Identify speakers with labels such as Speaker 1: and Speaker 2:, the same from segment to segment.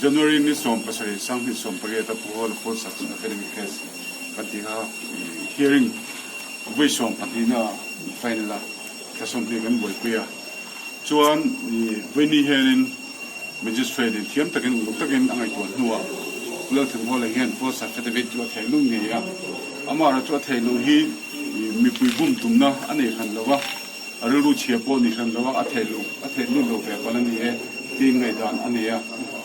Speaker 1: January ni 17 2018 a Pu Hall Full Section Academy case kan tih kha hearing vawi 12 na final a thla 20 kan buaipui a chuan vawi ni hianin Magistrate in thiam takin uluk takin a ngaihtuah hnuah Pu Lalthanhawla hian false affidavit chu a thei lung ngei a, amaherawh chu a thei luh hi mipui bum tumna a nei hran lo va, a rilru chhia pawh ni hran lo va, a thei luh a thei lut lo ve palh a ni e tiin ngaihdan a nei a.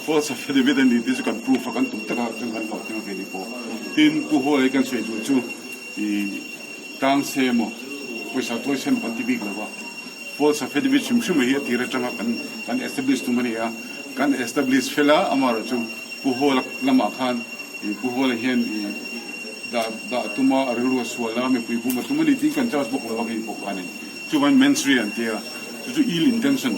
Speaker 1: False affidavit a ni tih chu kan proof a kan tum takah chuan kan hlauh teng a keini pawh. Tin, Pu Hawla hi kan sawi duh chu i tang se emaw pawisa chawi se emaw kan ti bik lo va. False affidavit hrim hrim hi a tir atanga kan kan establish tum a ni a, kan establish fel a, amaherawh chu Pu Hawla lamah khan ih Pu Hawla hian ih dah dah tum a, a rilru a sual a, mipui bum a tum a ni tiin kan charge bawk lo a kei bawk khanin. Chuvangin mens rea an ti a, chu chu ill intention,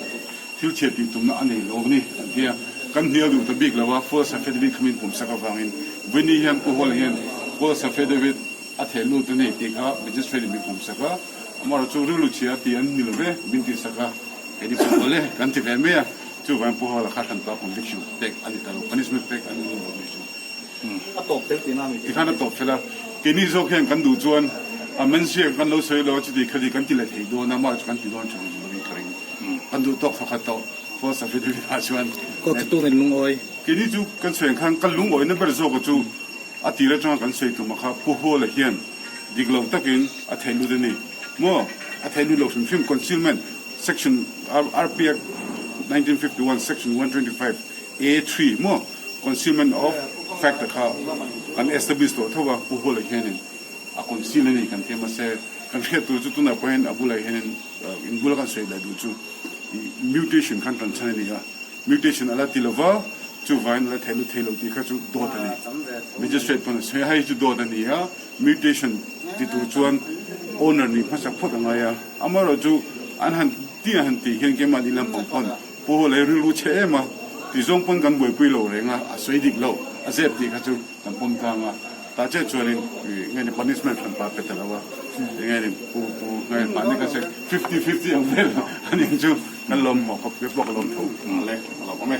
Speaker 1: thil chhiat tih tumna a nei lo a ni an ti a, kan hnial duh ta bik lo a, false affidavit kha min pumsak avangin Vawini hian Pu Hawla hian false affidavit A theh lut a ni tih kha magistrate in min pum sak a, amaherawh chu rilru chhia tih an ni lo ve min tih sak a, kei ni pawh awle kan ti ve mai a, chuvangin Pu Hawla kha hranpa conviction pek a ni ta lo, punishment pek a ni lo ni chu.
Speaker 2: A tawp fel tihna a ni.
Speaker 1: Tikhan a tawp fel a, keini zawk hian kan duh chuan a mensia kan lo sawi lo a chuti khati kan ti leh thei dawn a, amaherawh chu kan ti dawn thin lovin ka ring. Kan duh tawk thawkhat tawh false affidavit ah chuan.
Speaker 2: Court chu tun in lungawi.
Speaker 1: Keini chu kan sawi ang khan kan lungawina ber zawk a chu. A tir atanga kan sawi tum a kha Pu Hawla hian dik lo takin a theih lut a ni maw? A theih lut lo hrim hrim Concealment Section RP Act 1951 Section 125 A 3 maw? Concealment of Fact a kha kan establish tawh tho a, Pu Hawla hianin a conceal a ni kan ti a mahse kan hriat tur chu tunah pawh hian a bulah hianin in bula kan sawi leh duh chu mutation khan tan chhan a ni a. Mutation a la ti lo va, chuvain a la thei lut thei lo tih kha chu dawt a ni. Magistrate pawn a sawi a, hei chu dawt a ni a, mutation ti tur chuan owner nih hmasa phawt a ngai a, amaherawh chu an han ti an han tih hian keimah ni lampang pawn Pu Hawlei rilru chhe em a ti zawng pawn kan buaipui lo reng a, a sawi dik lo, a zep tih kha chu kan pawm tlang a, tah chiah chuanin nge ni punishment hran pa pe ta lo a, enge ni pu pu nge mahni ka sawi fifty fifty ang vel a ning chu kan lawm maw khawp ke pawh ka lawm tho le ka lawm awm e.